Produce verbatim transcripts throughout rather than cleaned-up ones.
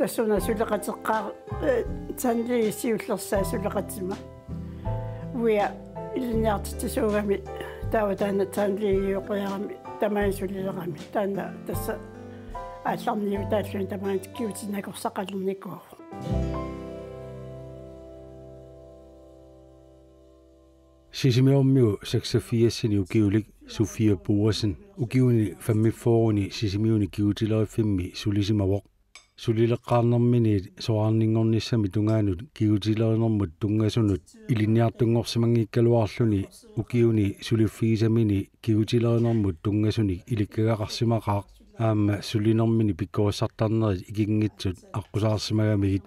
Tassuuna suleqateqqaar-, eh, tandlæge siullersaat suleqatima. Uia ilinniartitsisuugami taava taanna tandlægeoqqiarami tamaani sulilerami. Taanna tassa aallarniutaalluni tamaani kigutit nakorsaqalernikuuvoq. Sisimiormiu seksogfirsini ukiulik Sofia Boesen ukiuni femogfyrreni Sisimiuni kigutileriffimmi sulisimavoq. Sulileqqaarnerminiit soraarninngornissamit tungaanut kigutilerinermut tunngasunut ilinniartunngorsimanngikkaluarluni ukiuni suliffigisamini kigutilerinermut tunngasunik ilikkagaqarsimaqaaq aamma sulinermini pikkorissartarnerit ikinngitsut aqqusaarsimagamigit.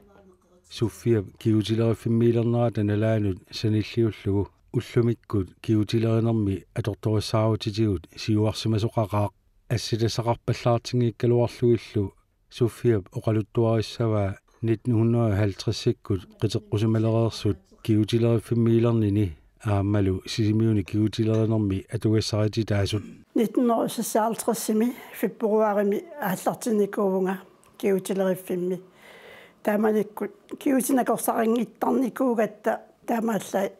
Sofiap kigutileriffimmiilernerata nalaanut sanilliullugu ullumikkut kigutilerinermi atortorissaarutitigut siuarsimasoqaqaaq. Assitassaqarpallaartinngikkaluarlugillu Sofiap oqaluttuarissavaa nitten hundrede og halvtredsikkut qiteqqusimalereersut kigutileriffimmiilernini aammalu Sisimiuni kigutilerinermi atugassarititaasut. Nitten hundrede og seksoghalvtredsimi februarimi aallartinnikuuvunga kigutileriffimmi. Taamanikkut kigutit nakorsaqanngittarnikuugatta taamaallaat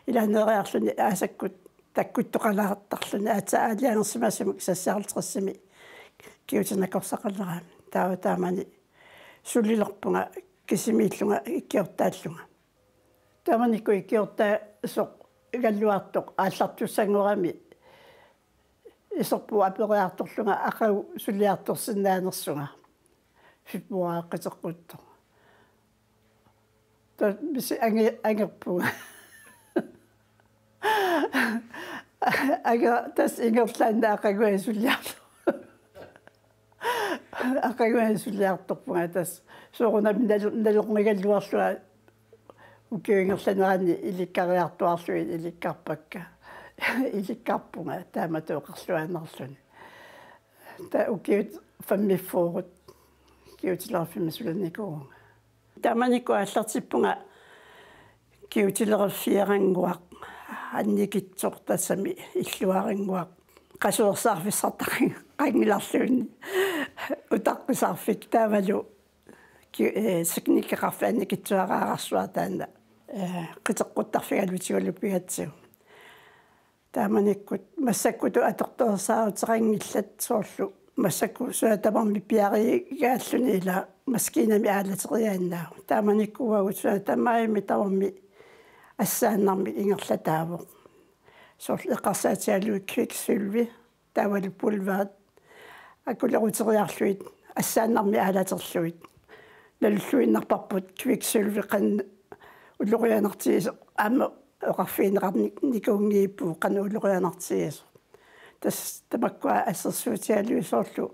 ilaaneeriarluni aasakkut takkuttoqalaartarluni aatsaat aalajangersimasumik seksoghalvtredsimi kigutit nakorsaqalerami. Taava taamani sulilerpunga kisimiillunga ikiortaallunga. Taamanikkut ikiortaasoq igalluartoq aallartussanngorami iserput aperiartorlunga aqagu suliartorsinnaanersunga. Februar qiteqquttoq. Tassa misi ange-, angerpunga. Ange-, tassa ingerlaannaq aqaguani suliarlu-, aqaguani suliartorpunga tassa. Soorunami nal-, nalornigalluarlunga ukiup ingerlanerani ilikkariartuarlugit ilikkarpakka. Ilikkarpunga taamatut oqarluaannarluni. Taava ukiut femogfyrre kigutileriffimmi sulinikuuvunga. Taamanikkut aallartippunga kigutileriffeerannguaq annikitsoq tassami illuarannguaq qasuersaarfissartaqanngilarluunniit utaqqisarfik taavalu ki-, eh, teknikkeqarfik annikitsuaraararsuaq taanna, eh, qiteqquttarfigalutigu pigatsigu. Taamanikkut massakkutut atortorisaaruteqanngillat soorlu massakkut suna tamarmi piarigaalluni ila maskiinami aalateriaannaavoq. Taamanikkut uagut suna tamarmi tamarmi assaannarmik ingerlataavoq. Soorlu eqqarsaatigalugu kviksølvi, taavalu pulveri, akuleruteriarlugit, assaannarmik aalaterlugit. Nalulluinnarparput kviksølvi qanoq ulorianartigisoq aamma oqarfigineqarnikuunngippugut qanoq ulorianartigisoq. Tassa tamakkua assersuutigalugit soorlu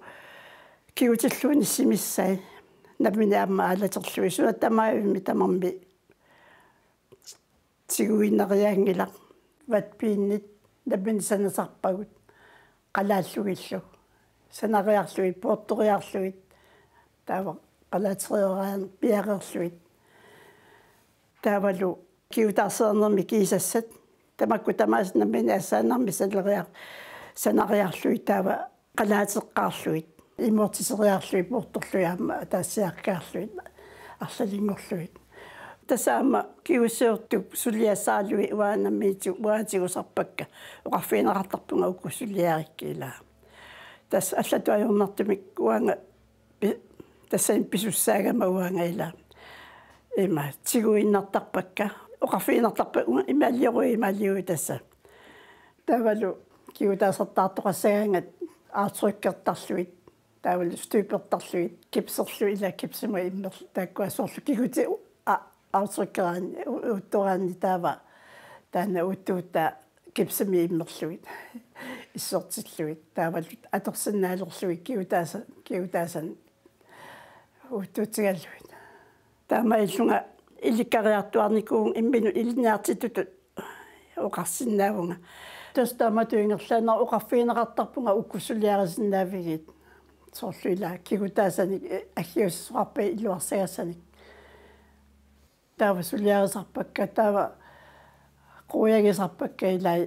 kigutilluunniit simissai nammineq aamma aalaterlugit suna tamarmi tamarmi tiguinnariaanngilaq. Vatpiinnit nammineq sanasarpagut qalaallugillu. Sanariarlugit, poortoriarlugit. Taava qalaateriaraanni piareerlugit. Taavalu kigutaarsiornermi kiisassat. Tamakku tamaasa nammineq assaannarmik sanariar-, sanariarlugit taava qalaateqqaarlugit, imuartiteriarlugit, poortorlugit aamma ataasiakkaarlugit, arlalinngorlugit. Tassa aamma kigusiortup suliassaralugit uanga nammineq uanga tigusarpakka, oqarfigineqartarpunga uku suliarikkit ilaa. Tassa allatut ajornartumik uanga pi-, tassani pisussaagama uanga ilaa. Ima, tiguinnartarpakka, oqarfigineqartarpakka, uanga imaaliorui, imaaliorui tassa. Taavalu kigutaasartaartoqassagaangat aftrykkertarlugit, taavalu støbertarlugit, gipserlugit ilaa gipsimut immerlugit, taakkua soorlu kigutit a-, aftrykkeranni, u-, uuttoraanni taava, taanna uuttuuttaa gipsimik immerlugit, issortillugit, taavalu atorsinnaalerlugit kigutaasa-, kigutaasani uuttuutigalugit. Taamaalillunga ilikkariartuarnikuuvunga imminut ilinniartitutut oqarsinnaavunga. Tassa taamatut ingerlaannaq oqarfigineqartarpunga uku suliarisinnaavigit. Soorlu ilaa kigutaasanik, eh, aggiussisoqarpagit iluarsagassanik. Taava suliarisarpakka, taava quiagisarpakka ilaa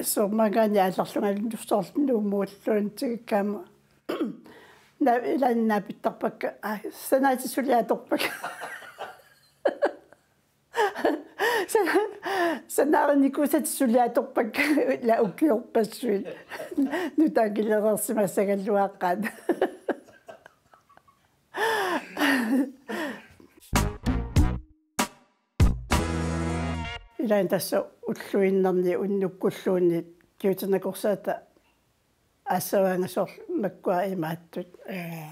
soorlu maanngaanniit aallarlungalu soorlu Nuummuulluunniit tigikkaama Na-, ilaanni naapittarpakka, aa, sanaatit suli atorpakka. Sa-, sanaarinikuusatit suli atorpakka, ila ukiorpassuit. Nutaakkilereersimassagalluaqqaat. Ilaanni tassa ulluinnarni unnukkulluunniit kigutit nakorsaata aassavaannga soorlu makkua imaattut, ee,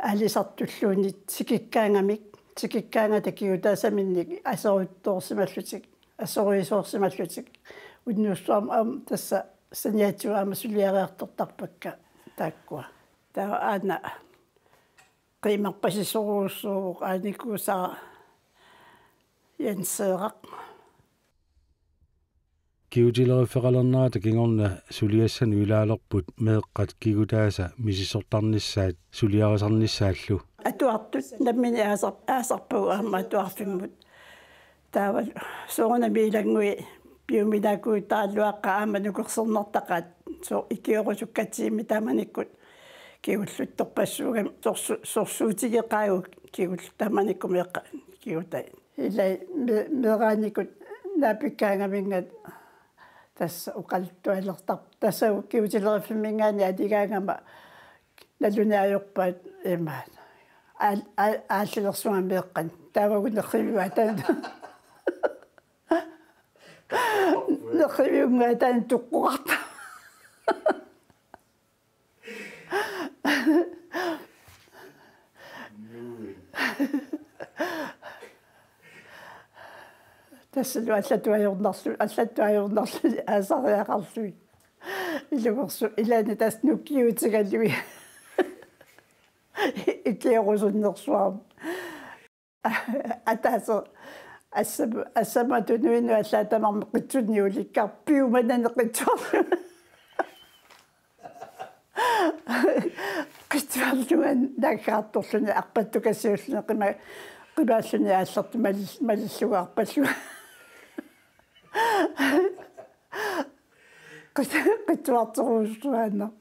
aalisartulluunniit tikikkaangamik, tikikkaangata kigutaasaminnik aserortoorsimallutik, aserorisoorsimallutik, unnuissuarmi aamma tassa saniatigut aamma suliariartortarpakka taakkua. Taava aana qiimarpasisorujussuuvoq aanikuusara Jenseeraq. Kigutileriffeqalernerata kingorna suliassanut ilaalerput meeqqat kigutaasa misissortarnissaat suliarisarnissaallu. Atuartut nammineq aasar-, aasarpagut aamma atuarfimmut. Taava soorunami ilanngui piuminaakkuuttaraluaqqaat aamma nukersornartaqaat, soorlu ikiorusukkatsiimi taamanikkut kigulluttorpassuugamik sorsu-, sorsuutigeqaagut kigullut taamanikkut meeqqat kigutai. Ilai me-, meeraanikut naapikkaangaminnga tassa oqaluttualertar-, tassa kigutileriffimmininngaanniit anigaangama nalunaajorpaat imaat. Aal-, aal-, aallilersunga meeqqanik. Taavagu nerriviup ataanut. Nerriviup ataanut toqqorartoq. Tassalu allatut ajornarlu-, allatut ajornarluni aasariaqarluni. Ilungersunga ilaanni tassa nukiutigalugit. Ikiorusunnersuarmik. Ataaseq assam-, assammik tunuinut allaat tamarmik qitsunnik ulikkaarpoq piumanani qitsuarlunga. Qitsuarlunga naaggaartorluni arpattukasiulluni qima-, qimaalluni aallertut malil-, malillunga arpallunga. Qit-, qitsuartorujussuaannaq.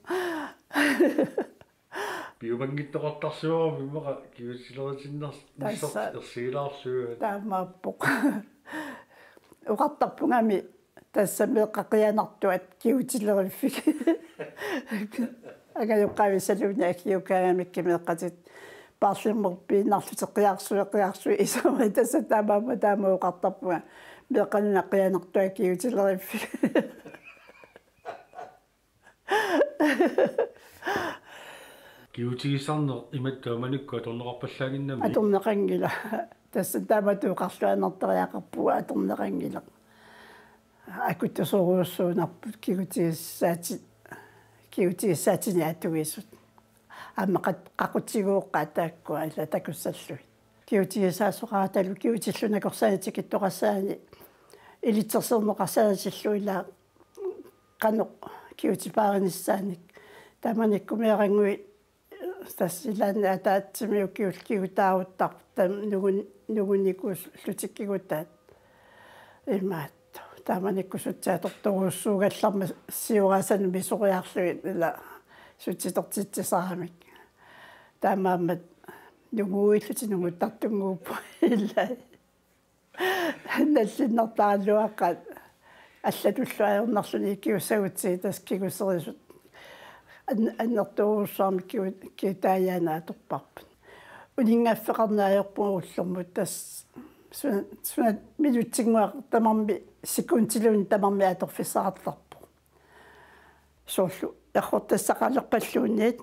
Piumanngittoqartarsimavara immaqa kigutileritinner-, tassa nissaq ersigilaarsuugaat. Taamaappoq. Oqartarpungami tassa meeqqat qianartuat kigutileriffik. Angajoqqaavi saluunniit akiukkaangamikkit meeqqatit paarlimmut piinnarlutik qiarsui, qiarsui isumai tassa taamaammat taama oqartarpunga meeqqanut qianartuat kigutileriffik. Kigutigissarneq imatut taamanikkut atorneqarpallaannginnami? Atorneqanngilaq. Tassa taamatut oqarluarnartariaqarpugut atorneqanngilaq. Akuttusorujussuunarput kigutigissaati-, kigutigissaatinik atuisut. Aamma qat-, qaqutigooqqaat taakkua ila takussallugit. Kigutigissaasoqaratalu kigutillu nakorsaannik tikittoqassaannik ilitsersorneqarsaanitillu ila qanoq kigutipaarinissaanik. Taamanikkut meerannguit tassa ilaanni ataatsimiit ukiullit kigutaaruttarput taava nungun-, nungunikuullutik kigutaat. Imaattoq. Taamanikkut sutsit atortorujussuugallarmat sioraasanut misoriarlugit ila sutsitortitsisaramik. Taamaammat nunguillutik nunguttartunnguupput ila. Nallinnartaraluaqqaat allatullu ajornarluni ikiussagutsigit tassa kiguserisut an-, annertoorujussuarmik kiu-, kigutaajaannaat atorparput. Uninngaffeqarneq ajorpunga ullormut tassa suna, suna minutsinnguaq tamarmi sekundiluunniit tamarmi atorfissaqartarpoq. Soorlu errortassaqalerpalluunniit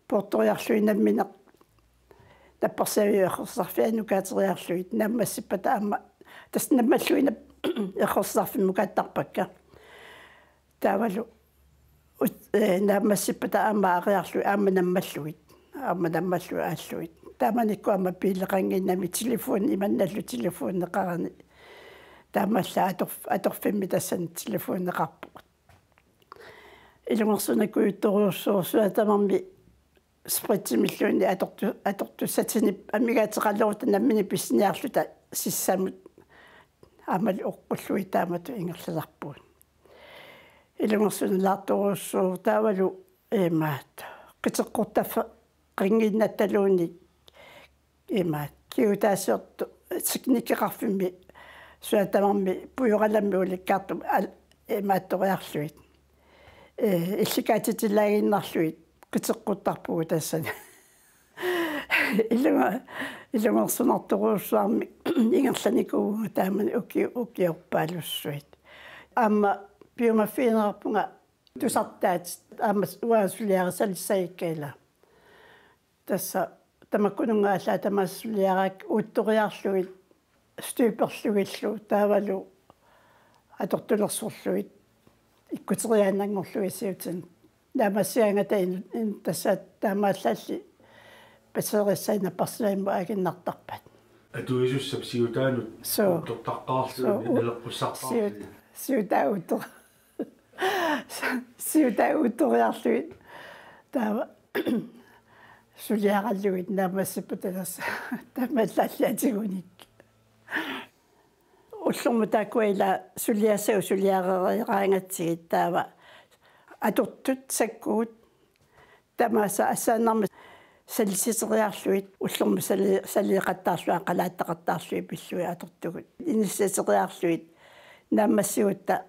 poortoriarlugit nammineq napparsiaviup errorsarfia nukaateriarlugit naammassippata aamma tassa nammalluinnaq errorsarfimmukaattarpakka. Taavalu ut-, ee, naammassippata aamma aariarlugit aamma nammallugit. Aamma nammallugit aallugit. Taamanikkut aamma biileqannginnami telefoni imannallu telefoneqarani. Taamaallaat atorf-, atorfimmi tassani telefoneqarpugut. Ilungersunarujussuuvoq suna tamarmi spritimilluunniit atortu-, atortussatsinni amigaateqalerutta nammineq pissiniarluta sissamut aammalu oqqullugit taamatut ingerlalerpugut. Ilungersunalaartorujussuuvoq taavalu imaattoq qiteqqortarfeqannginnattaluunniit ima kigutaasiortoq teknikkeqarfimmi suna tamarmi pujoralammi ulikkaartumik al-, imaattoriarlugit. Ee, illikaatitillaaginnarlugit qiteqqortarpugut tassani. Ilunga-, ilungersunartorujussuarmik ingerlanikuuvunga taamani uki-, ukiorpaalussuit. Aamma piumaffigineqarpunga tusartaat aamma uanga suliarisalissagikkala. Tassa tamakkununnga allaat tamaasa suliarakka uuttoriarlugit støberlugillu taavalu atortulersorlugit ikkuteriaannanngorlugit siutin. Naammassigaangata in-, in-, tassa taamaallalli paserissainapparsilaimmu aaginnartarpat. Atuisussap siutaanut Suu. Uuttortaqqaarlugit Suu, u-, naleqqussarpaarlugit. Siut-, siutaa uuttor-, siutaa uuttoriarlugit. Taava suliarallugit naammassippat tassa taamaallaat atigunit. Ullormut taakkua ila suliassagut suliareeraangatsigit taava atortut sakkugut tamaasa assaannarmik saliteriarlugit ullormut sali-, salieqattaarlugit qalaataqattaarlugit pillugit atortugut. Inissiteriarlugit naammassigutta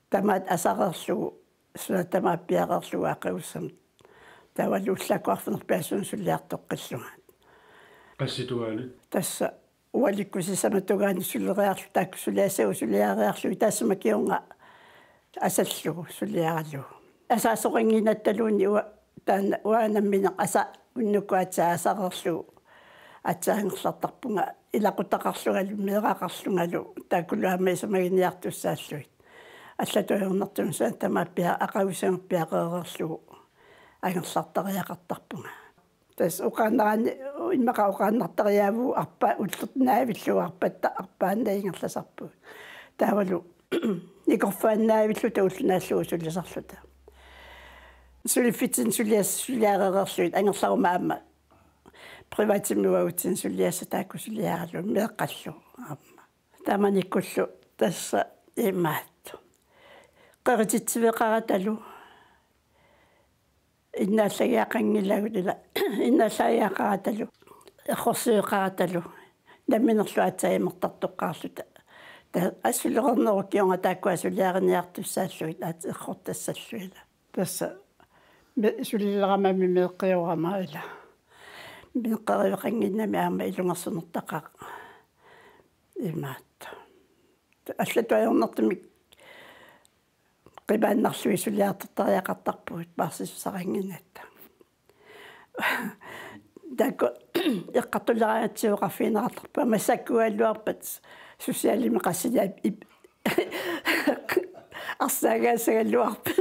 tamaat asareerlugu, suna tamaat piareerlugu aqagussamut. Taavalu ullaakkut arfineq-pingasunut suliartoqqillunga. Qassip tungaanut? Tassa ualikkut sisamat tungaanut suleriarlugu, taakku suliassagut suliareerlugit taassuma kingorna asallugu suliaralugu. Asaasoqannginnattaluunniit ua-, taanna uanga nammineq asa-, unnukkut aatsaat asareerlugu aatsaat angerlartarpunga ilaqutaqarlungalu meeraqarlungalu taakkulu aamma isumaginniartussaallugit. Allatut ajornartumik suna tamaat pia-, aqagusamut piareereerlugu angerlartariaqartarpunga. Tassa oqaannaraanni immaqa oqaannartariaavugut arpa-, ullut naavillugu arpatta-, arpaannaq ingerlasarpugut. Taavalu nikorfaannaavilluta ulloq naallugu sulisarluta. Suliffitsinni suliassat suliareereerlugit angerlaruma aamma privatimik uagutsinnut suliassat taakku suliaralugu meeqqallu aamma. Taamanikkullu tassa imaattoq. Qerititsiveqaratalu innaallagiaqanngilagut ila innaallagiaqaratalu errorsiveqaratalu namminerlu aatsaat imertartoqqaarluta. Ta-, assulereernerup kingorna taakkua suliariniartussaallugit aatsaat errortassallu ila. Tassa me-, sulileramami meeqqiorama ila. Meeqqeriveqannginnami aamma ilungersunartaqaaq imaattoq. Allatut ajornartumik qimaannarlugit suliartortariaqartarpugut paarsisussaqqanngikkatta. Taakku eqqartuleraangatsigu oqarfigineqartarpunga massakkuugaluarpat susialimi qassinia ip-, arsaagaassagaluarpat.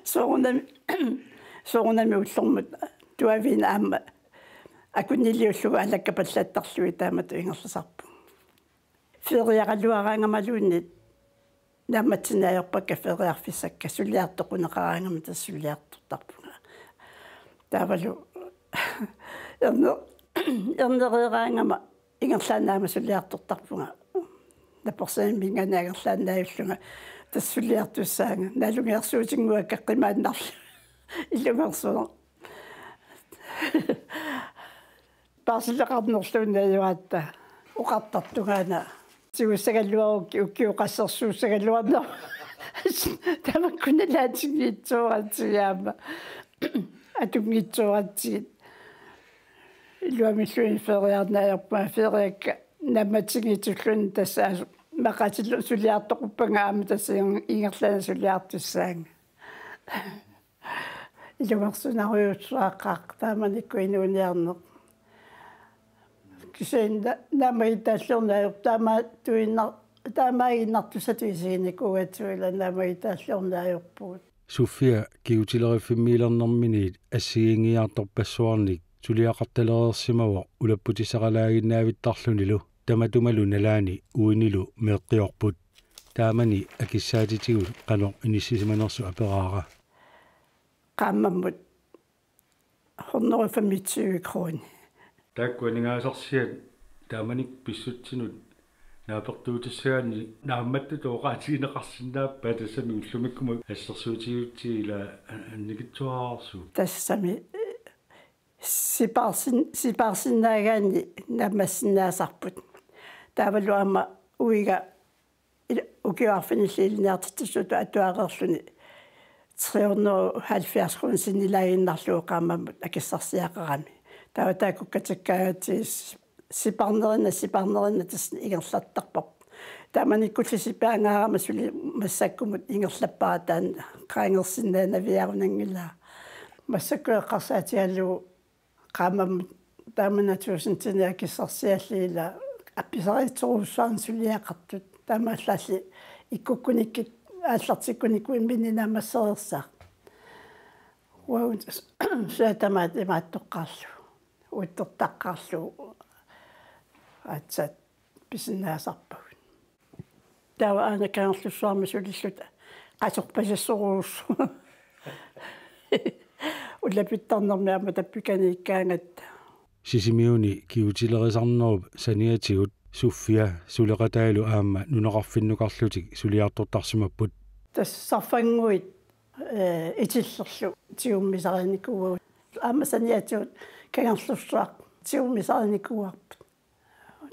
Soorunami, soorunami ullormut tuaviinnaq aamma akunniliullugu alakkapallattarlugit taamatut ingerlasarpugut. Feriaraluaraangamaluunniit naammatsineq ajorpakka feriarfissakka suliartoqquneqaraangama tassa suliartortarpunga. Taavalu erne-, ernereeraangama ingerlaannaq aamma suliartortarpunga. Naporsaamminngaanniit angerlaannavillunga tassa suliartussaanga. Naalungeersuutinnguakka qimaannarlunga. Ilungersunaq. Paarsileqarnerluunniit ajugatta. Oqartartungaana. Tigussagaluarukkit ukiut qassersuussagaluarneq. Tamakku nalaatinngiitsuugatsigu aamma. Atunngitsuugatsigit. Iluamilluunniit feriarneq ajorpunga feriakka naammatsinngiitsulluunniit tassa asu-, maqatillu suliartoqquppanga aamma tassa in-, ingerlaannaq suliartussaanga. Ilungersunarujussuaqaaq taamanikkut inuuniarneq. Kisianni na-, naammagitaalliorneq ajorput taamaattuinnar-, taamaaginnartussatut isiginikuugatsigu ila naammagitaalliorneq ajorpugut. Sofia kigutileriffimmiilernerminiit assigiinngiiaartorpassuarnik suliaqartalereersimavoq ulapputissaqalaaginnaavittarlunilu tamatumalu nalaani uinilu meeqqiorput. Taamani akissaatitigut qanoq inissisimanersoq aperaara. Qaammammut hundrede femogtyve kroner. Taakku aningaasarsiat taamanikkut pissutsinut Naapertuutissagaanni naammattutut oqaatigineqarsinnaappat tassami ullumikkumut assersuutigiutsigu ila annikitsuararsuup. Tassami sipaarsin-, sipaarsinnaagaanni naammassinnaasarput. Taavalu aamma uiga il-, ukiorarfinilli ilinniartitsisutut atuareerluni tre hundrede og halvfjerds kroner sinnilaaginnarlugu qaammammut akissarsiaqarami. Taava taakku katikkaangatsigit sipaarnerinnaat, sipaarnerinnaat tassa ingerlattarparput. Taamanikkulli sipaangaarama suli massakkumut ingerlappara taanna qaangersinnaanaviarunanngilaa. Massakkut eqqarsaatigalugu qaammammut taamani tuusintinik akissarsiallugit ila apisariitsorujussuarnik suliaqartut. Taamaallaalli ikkukkunikkit aallartikkunikku imminni naammassereersaaq. Uagut suut tamaat imaattoqqaarlugu, uuttortaqqaarlugu aatsaat pisinnaasarpagut. Taava aana Kangerlussuarmi sulilluta qasorpasissorujussuuvoq. Ulapittarnermi aamma tappikaniikkaangatta. Sisimiuni kigutilerisarnerup saniatigut Sofia suleqataalu aamma nunaqarfinnukarlutik suliartortarsimapput. Tassa sarfannguit, eh, itillerlu tigummisarinikuuagut. Aamma saniatigut Kangerlussuaq tigummisarinikuuarput.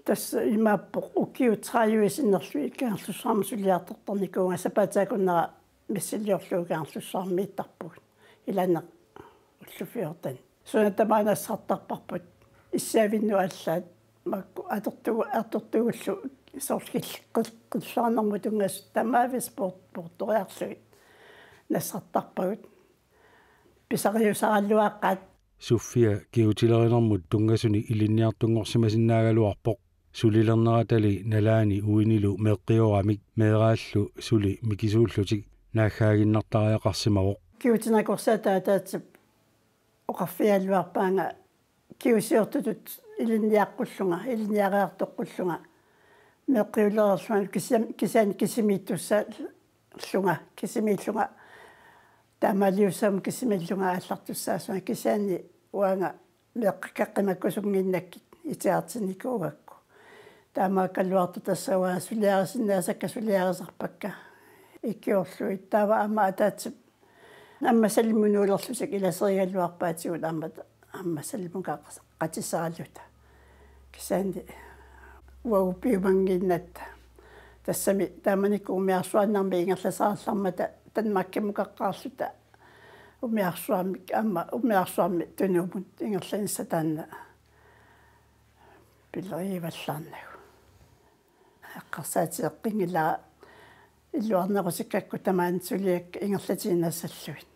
Tassa imaappoq ukiut tredive sinnerlugit Kangerlussuarmi suliartortarnikuuvunga, sapaatip akunnera missiliorlugu Kangerlussuarmiittarpugut. Ilaanneq ullut fjorten. Suna tamaat nassartarparput. Issiavinnut allaat makku atortugu-, atortugullu soorlu qil-, qil-, qilluarnermut tunngasut tamaavisa poort-, poortoriarlugit nassartarpagut. Pisariusaraluaqaat. Sofia kigutilerinermut tunngasunik ilinniartunngorsimasinnaagaluarpoq. Sulilerneratali nalaani uinilu meeqqioramik meeraallu suli mikisuullutik naaggaaginnartariaqarsimavoq. Kigutinakorsiata ataatsip oqarfigigaluarpaanga kigusiortutut ilinniaqqullunga, ilinniariartoqqullunga, meeqqiulereerlunga kisian-, kisianni kisimiittussaallunga, kisimiillunga, taamaaliussamut kisimiillunga aallartussaasunga, kisianni uanga meeqqakka qimakkusunnginnakkit itigartinnikuugakku. Taamaakkaluartoq tassa uanga suliarisinnaasakka suliarisarpakka ikiorlugit. Taava aamma ataatsip Ammassalimmut nuulerlutik ilaserigaluarpaatigut aamma Ammassalimmukaqqatissaraluta. Kisianni uagut piumannginnatta. Tassami taamanikkut umiarsuarnermi ingerlasaarlarmata Danmarkimmukaqqaarluta umiarsuarmik aamma umiarsuarmi Tunumut ingerlanissaq taanna pilerigivallaarnagu. Eqqarsaatigeqqinngilaq illuarnerusikkakku tamaani suliakka ingerlatiinnassallugit.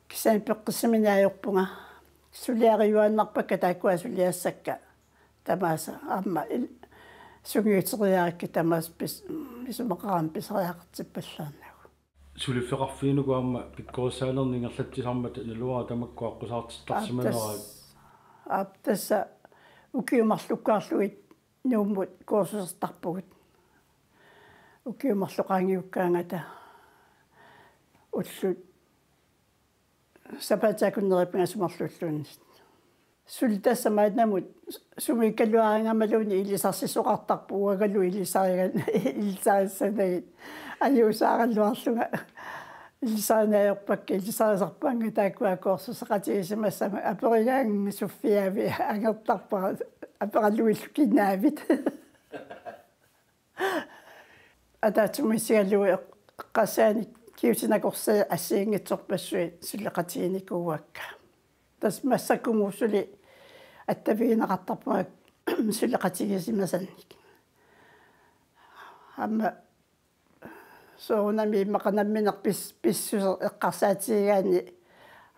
Kisianni peqqissiminik ajorpunga suliariuaannarpakka taakkua suliassakka tamaasa aamma il-, sungiuteriarakkit tamaasa pis-, isumaqarami pisariaqartippallaarnagu. Suliffeqarfiit uku aamma pikkorissaanerni ingerlatsisarmata naluara tamakku aqqusaartittarsimaneraat. Aap, tas-, aap, tassa ukiut marlukkaarlugit Nuummut kursusertarpugut. Ukiut marluk qaangiukkaangata ullut sapaatip akunneri pingasut marluk ulluunniit. Suli tassa maannamut sumiikkaluarigaluarluni ilisarsisoqartarpoq uangalu ilisariga-, ilisarissanagit. Ajuusaaraluarlunga ilisarineq ajorpakka, ilisarisarpaannga taakkua kursuseqatigisimassamut, aperigaannga Sofiaavit angerlarpara aperaluillu kinaavit. Ataatsimut isigalugu eqqarsaanik kigutinakorsiit assigiinngitsorpassuit suleqatiginikuuakka. Tassa massakkumut suli attavigineqartarpunga suleqatigisimasannik. Aamma soorunami immaqa nammineq pis-, pissuseq eqqarsaatigigaanni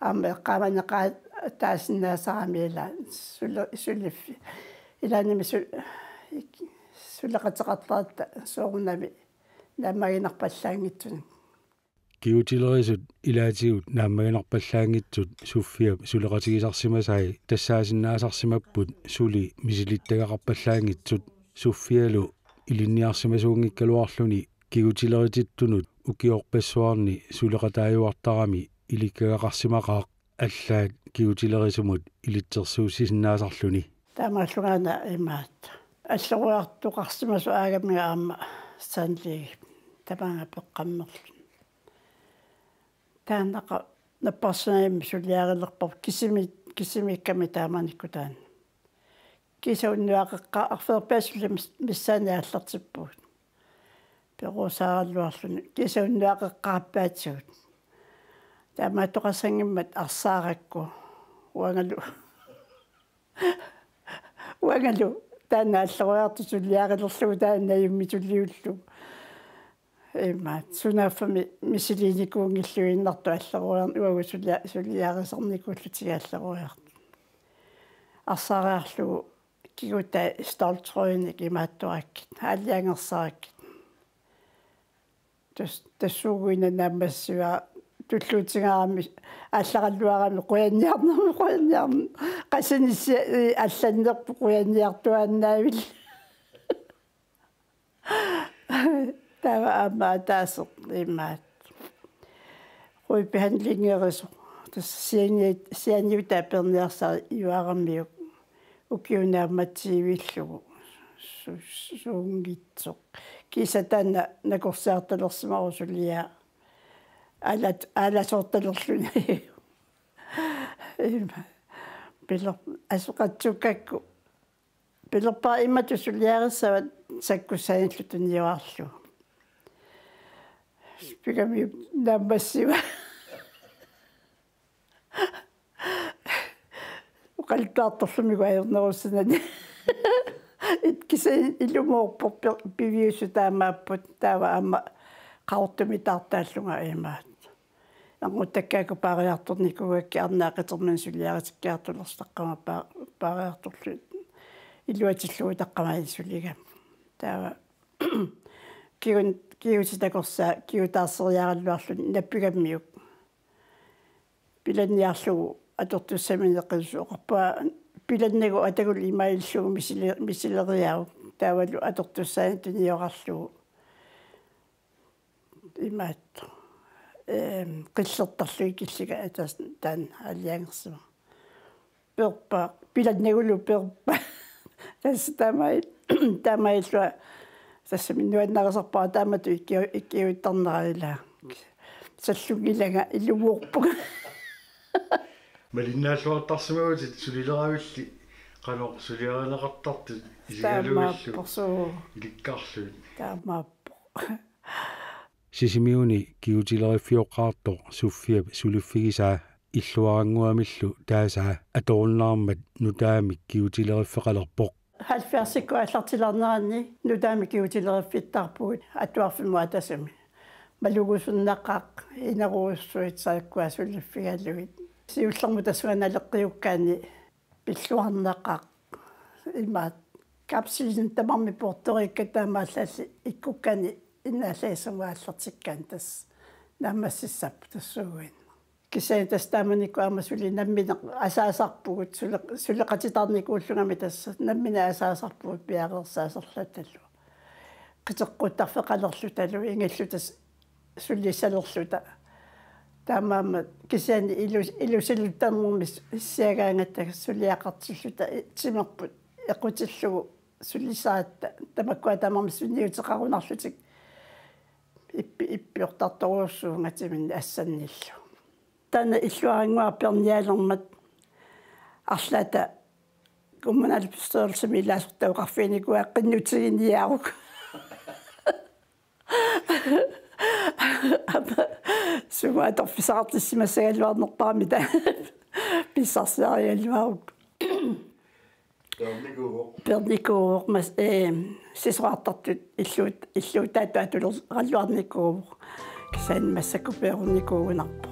aamma eqqaamaneqaataasinnaasarami ila suli-, suliffi. Ilaannimi su-, suleqateqartaratta soorunami naammaginarpallaanngitsunik. Kigutilerisut ilaatigut naammaginarpallaanngitsut Sofiap suleqatigisarsimasai tassaasinnaasarsimapput suli misilittagaqarpallaanngitsut. Sofialu ilinniarsimasuunngikkaluarluni kigutileritittunut ukiorpassuarni suleqataajuartarami ilikkagaqarsimaqaaq, allaat kigutilerisumut ilitsersuussisinnaasarluni. Taamaallungaana imaattoq. alloriartoqarsimasoq aagamiga aamma sandligi tamaanga peqqammerluni. Taannaqa napparsimanermi suliarilerparput kisimi-, kisimiikkami taamanikkut taanna. Kiisa unnuaqeqqaarfeerpaatigut suli mis-, missaani aallartippugut. Peruusaaraluarluni kiisa unnuaqeqqaarpaatigut. Taamaattoqassanngimmat arsaarakku uangalu. Uangalu taanna alloriartoq suliarilerlugu taanna najummi suliullugu. Imaattoq sunaaffami misiliinikuunngilluinnartoq alloriarneq uagut sulia-, suliarisarnikuulluta alloriartoq. Arsaariarlugu kigutai ståltrøjenik imaattorakkit, aalajangersarakkit. Tas-, tassuuguina naammassivara tulluutigaarami aallaralluarami qujanniarnermut qujanniarn-, qasinissi allannerput qujanniartuaannaavilluni. Taava aamma ataaseq imaattoq. Rødbehandlingerisoq. Tassa siani-, sianiutaa peerniarsariaramiuk. Ukiut naammatsivillugu su-, su-, suunngitsoq. Kiisa taanna nakorsiartalersimavoq suliaq. Aalat-, aalasoortalerluni. Ima. Piler-, asoqatsukkakku. Pilerpara imatut suliarissavat sakkussaanillu tuniorarlugu. Pigamiuk naammassiva. Oqaluttuartorlumikkut ajornerussanani. It kisianni ilumoorpoq pi-, piviusut taamaapput taava aamma qaqortumik taartaallunga imaattoq. Angutakkaakku paariartornikuugakkit arnaq qitermani suliaritikkiartulersoq taqqama pa-, paariartorlugit iluatillugu taqqama suligami. Taava kigun-, kigutit takorsaa kigutaarseriaraluarluni nappigamiuk. Pilanniarlugu atortussaminik qisusoqarpa pilannagu atagu imaallillugu misili-, misileriaruk taavalu atortussaanut tuniorarlugu. Imaattoq. Ehm, qillertarlugit killika atas taanna aalajangersimavoq. Peerpa, pilannagulu peerpa. Tassa taamai-, taamaallua. Tassami nuannarisarpara taamatut ikki-, ikkiuttarnera ilaa. Sallunngilara ilumoorpunga. Malinnaalluartarsimavutit sulileravilli qanoq suliarineqartartut isigalugillu. Taamaappoq suu. Ilikkarlugit. Taamaappoq. Sisimiuni kigutileriffiuqqaartoq Sofiap suliffigisaa Illuarannguamillu taasaa atorunnaarmat nutaamik kigutileriffeqalerpoq. Halvfjerdsikkut aallartilaarneranni nutaamik kigutileriffittarpugut atuarfimmut atasumik. Malugusunnaqaaq inerussuit saakkua suliffigalugit. Siullermut tassunga naleqqiukkaanni pilluarnaqaaq imaattoq kapsilinik tamarmik poortoriikkatta taamaallaat ikkukkaanni innaallagissamut aallartikkaanni tassa naammassissapput tassuuguinnaq. Kisianni tassa taamanikkut aamma suli nammineq asaasarpugut sule-, suleqatitaarnikuullugami tassa nammineq asaasarpugut piareersaaserlutalu. Qiteqquttarfeqalerlutalu ingalluta s-, sulisalerluta. Taamaammat kisianni ilus-, ilusiluttarnermi s-, issiagaangatta suliaqartilluta i-, timerput equtillugu sulisaratta tamakkua tamarmik sunniuteqarunarlutik ippi-, ippiortartorujussuugatimi assannillu. Taanna Illuarannguaq peernialermat arlaata kommunalbestyrelsimi ilaasortat oqarfiginikuuaat qinnutiginiaruk. Aamma sumut atorfissaqartissimassagaluarnerpaamik taanna pissarsiarigaluarukku. Peernikuuvoq. Peernikuuvoq mas-, ee, sisorartartut illuut-, illuutaatut atuleralluarnikuuvoq. Kisianni massakkut peerunikuugunarpoq.